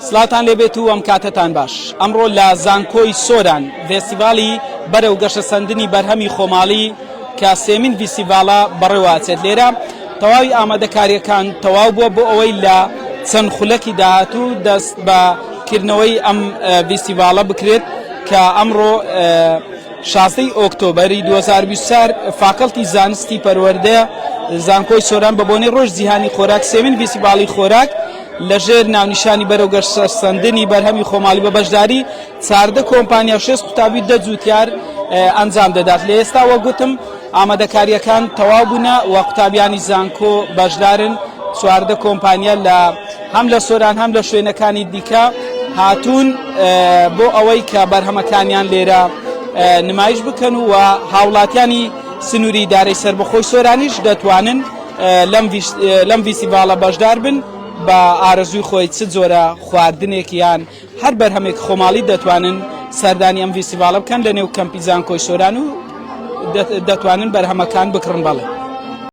سڵاوتان لێبێت و ئەم کاتەتان باش. ئەمڕۆ لە زانکۆی سۆران ڤێستیڤاڵی بەرەو گەشەسەندنی بەرهەمی خۆماڵی کە سێمین ڤیستیڤاڵە بەڕێوە ئەچێت. لێرە تەواوی ئامادەکارییەکان تەواو بووە بۆ ئەوەی لە چەند خولەکی داهاتوو دەست بە کردنەوەی ئەم ڤیستیڤاڵە بکرێت کە ئەمڕۆ شازدەی ئۆکتۆبەری 2024 فاکەڵتی زانستی پەروەردە زانکۆی سۆران بە بۆنەی ڕۆژ جیهانی خۆراک سێمین ڤیستیڤاڵی خۆراک لەژێر ناونیشانی بەرەو گەشەسەندنی بەرهەمی خۆماڵی بە بەشداری 14 کۆمپانیا و شێست قوتابی دە جووتیار ئەنجام دەدات. لە ئێستا وەک گوتم ئامادەکارییەکان تەواو بوونە و قوتابیانی زانکۆ بەشدارن، 14 کۆمپانیا لە هەم لە سۆران هەم لە شوێنەکانی دیکە هاتوون بۆ ئەوەی کە بەرهەمەکانیان لێرە نمایش بکەن و هاوڵاتیانی سنووری ئیدارەی سەربەخۆی سۆرانیش دەتوانن لەم ڤیستیڤاڵە بەشدار بن بە ئارەزووی خۆی چ جۆرە خواردنێک یان هەر بەرهەمێک خۆماڵی دەتوانن سەردانی ئەم ڤیستیڤاڵە بکەن لە نێو کەمپی زانکۆی سۆران و دەتوانن بەرهەمەکان بکڕن بەڵێ.